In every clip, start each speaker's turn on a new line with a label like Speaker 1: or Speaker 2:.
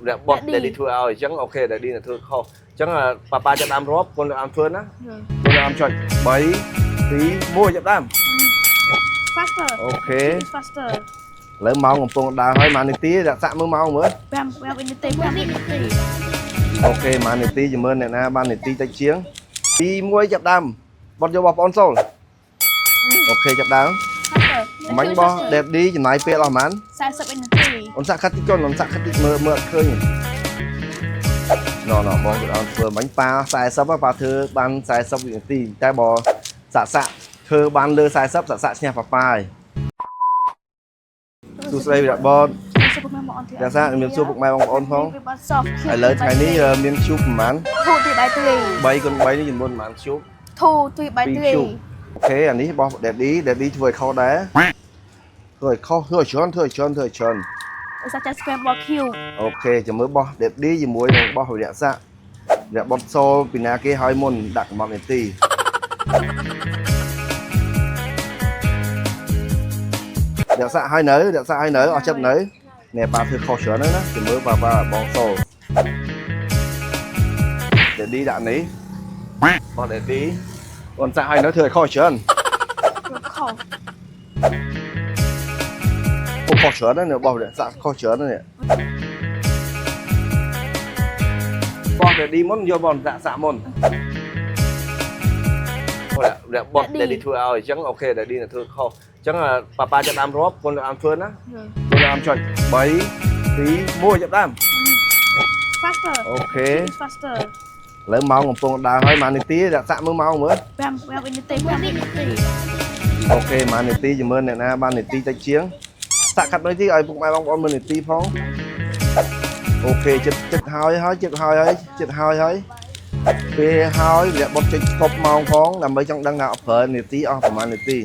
Speaker 1: រៈបុត Daddy ធ្វើឲ្យអញ្ចឹង OK Daddy នឹងធ្វើខុសអញ្ចឹងប៉ាប៉ាចាប់ដើមរាប់កូនដើមធ្វើណាកូនដើមចុច3 2 1ចាប់ដើម
Speaker 2: Faster.
Speaker 1: OK.
Speaker 2: It's faster.
Speaker 1: ឥឡូវម៉ោងកំពុងដើរហើយមួយនាទីដាក់សាក់មើលម៉ោងមើល
Speaker 2: 5 5វិនាទី5វិនាទី
Speaker 1: OK មួយនាទីជំរឿនអ្នកណាបាននាទីតិចជាង2 1ចាប់ដើមបត់យកបងប្អូនសូល OK ចាប់ដើម
Speaker 2: Faster.
Speaker 1: មិញបោះ Daddy ចំណាយពេលអស់ប៉ុន្មាន
Speaker 2: 40វិនាទី
Speaker 1: អូនសាក់ខាត់តិចកូនអូនសាក់ខាត់តិចមើលមើលអត់ឃើញណណបងគាត់អត់ធ្វើមិញប៉ា40ប៉ាធ្វើបាន40វិនាទីតែបើសាក់សាក់ធ្វើបានលើ40សាក់សាក់ឈ្នះប៉ាប៉ាហើយសួស្តីវីរៈបត
Speaker 2: សួរពុកម៉ែបងប្អូន
Speaker 1: ចាសាមានសួរពុកម៉ែបងប្អូនផង
Speaker 2: វាបាន soft
Speaker 1: ឥឡូវថ្ងៃនេះមាន cube ប្រហែល
Speaker 2: 2 3 by 3
Speaker 1: 3គុណ3នេះចំនួនប្រហែល cube
Speaker 2: 2 3 by
Speaker 1: 2
Speaker 2: 3
Speaker 1: cube OK អានេះរបស់ Daddy Daddy ធ្វើឲ្យខុសដែរធ្វើឲ្យខុសធ្វើឲ្យច្រើនធ្វើឲ្យច្រើនធ្វើឲ្យច្រើន
Speaker 2: ឧស្សាហ៍ចាស់ scramble cube.
Speaker 1: OK ចាំមើលបោះ Daddy ជាមួយនឹងបោះវិរៈស័កវិរៈបុតសូលពីណាគេហើយមុនដាក់កំណត់នាទីវិរៈស័កហើយនៅវិរៈស័កហើយនៅអស់ចិត្តនៅនេះប៉ាធ្វើខុសច្រើនណាស់ណាចាំមើលប៉ាប៉ាបងសូល Daddy ដាក់នេះបោះ Daddy អូនសាក់ហើយនៅធ្វើឲ្យខុសច្រើន
Speaker 2: ខុស
Speaker 1: អូខុសច្រើនណាស់នេះបោះវិរៈស័កខុសច្រើនណាស់នេះបោះ Daddy មុនយកបងសាក់សាក់មុន រៈបុត Daddy ធ្វើឲ្យអញ្ចឹង OK Daddy នឹងធ្វើខុសអញ្ចឹងប៉ាប៉ាចាប់ដើមរាប់កូនដើមធ្វើណាកូនដើមចុច3 2 1ចាប់ដើម
Speaker 2: Faster.
Speaker 1: OK.
Speaker 2: It's faster.
Speaker 1: ឥឡូវម៉ោងកំពុងដើរហើយមួយនាទីដាក់សាក់មើលម៉ោងមើល
Speaker 2: 5 5វិនាទី5វិនាទី
Speaker 1: OK មួយនាទីជំរឿនអ្នកណាបាននាទីតិចជាងសាក់កាត់មួយទីឲ្យពុកម៉ែបងប្អូនមើលនាទីផង OK ចិត្តចិត្តហើយហើយចិត្តហើយហើយចិត្តហើយហើយពេលហើយវគ្គបុតចុចស្កប់ម៉ោងផងដើម្បីចង់ដឹងថាប្រើនាទីអស់ប្រហែលនាទី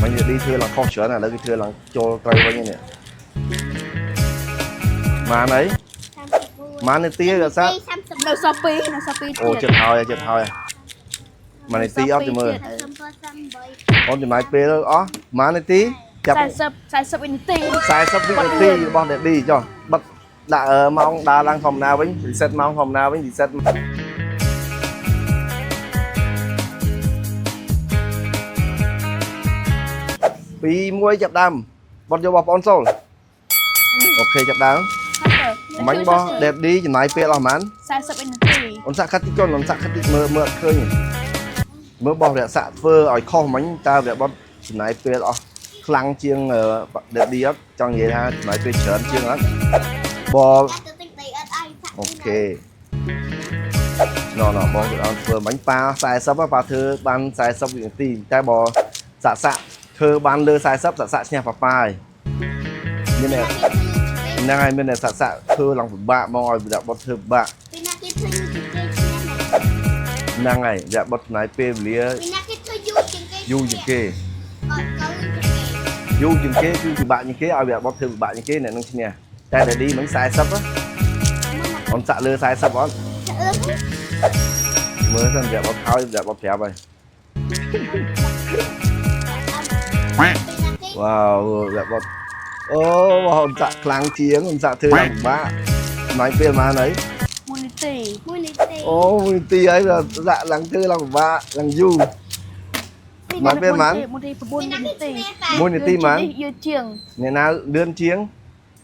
Speaker 1: មិននាទីធ្វើឡើងខុសច្រើនឥឡូវគេធ្វើឡើងចូលត្រូវវិញនេះបានហើយបាននាទីហើយដល់សាក់
Speaker 2: នៅសល់2នៅសល់2
Speaker 1: អូ
Speaker 2: ទៀត
Speaker 1: ចិត្តហើយចិត្តហើយមួយនាទីអត់ទៅមើលអូនចំណាយពេលអស់មួយនាទីចាប់
Speaker 2: 40 40វិនាទី
Speaker 1: 40វិនាទីរបស់ Daddy ចុះបិទដាក់ម៉ោងដើរឡើងធម្មតាវិញ reset ម៉ោងធម្មតាវិញ reset 2 1ចាប់ដើមបត់យកបងប្អូនសូល OK ចាប់ដើម
Speaker 2: Faster.
Speaker 1: មិញបោះ Daddy ចំណាយពេលអស់ប៉ុន្មាន
Speaker 2: 40វិនាទី
Speaker 1: អូនសាក់ខាត់តិចកូនអូនសាក់ខាត់តិចមើលមើលអត់ឃើញទេមើលបោះរក្សាធ្វើឲ្យខុសមិញតើវាបត់ចំណាយពេលអស់ខ្លាំងជាង Daddy អត់ចង់និយាយថាចំណាយពេលច្រើនជាងអត់ប OK ណណបងគាត់អត់ធ្វើមិញប៉ា40ប៉ាធ្វើបាន40វិនាទីតែបើសាក់សាក់ធ្វើបានលើ40សាក់សាក់ឈ្នះប៉ាប៉ាហើយមានអ្នកហ្នឹងហើយមានអ្នកសាក់សាក់ធ្វើឡើងពិបាកមកឲ្យវាបត់ធ្វើពិបាក
Speaker 3: ពីណាគេធ្វើយូរជាងគេឈ្នះ
Speaker 1: ហ្នឹងហើយវាបត់ចំណាយពេលវេលា
Speaker 3: ពីណាគេធ្វើយូរជាងគេ
Speaker 1: យូរជាងគេ
Speaker 3: អត់កូនជាងគេ
Speaker 1: យូរជាងគេគឺពិបាកជាងគេឲ្យវាបត់ធ្វើពិបាកជាងគេអ្នកនឹងឈ្នះតែ Daddy មិញ40ហ៎អូនសាក់លើ40អត់
Speaker 3: អឺ
Speaker 1: មើលសិនវាបត់ហើយវាបត់ប្រាប់ហើយ
Speaker 3: ពីណាគេ
Speaker 1: វ៉ាវវាបត់អូអូនសាក់ខ្លាំងជាងអូនសាក់ធ្វើឡើងពិបាកចំណាយពេលប៉ុន្មានហើយ
Speaker 2: 1នាទី
Speaker 3: មួយនាទី
Speaker 1: អូមួយនាទីហើយវាសាក់ឡើងធ្វើឡើងពិបាកឡើងយូរ មកពេលប៉ុន្មាន
Speaker 2: 1នាទី9
Speaker 3: ពី
Speaker 2: វិនាទី
Speaker 3: ណាគេឈ្នះតែ
Speaker 1: មួយនាទីប៉ុន្មាន
Speaker 2: យឺតជាង
Speaker 1: អ្នកណាលឿនជាង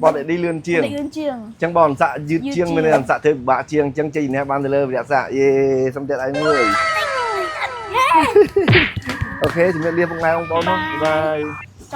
Speaker 1: បត់ Daddy លឿនជាង
Speaker 2: លឿនជាង
Speaker 1: អញ្ចឹងបងអន្សាក់យឺតជាង
Speaker 2: យឺតជាង
Speaker 1: មានន័យអន្សាក់ធ្វើពិបាកជាងអញ្ចឹងជ័យជំនះបានទៅលើវិរៈសាក់យេសុំទៀតឲ្យមួយ OK ជំរាបលាពុកម៉ែបងប្អូន bye.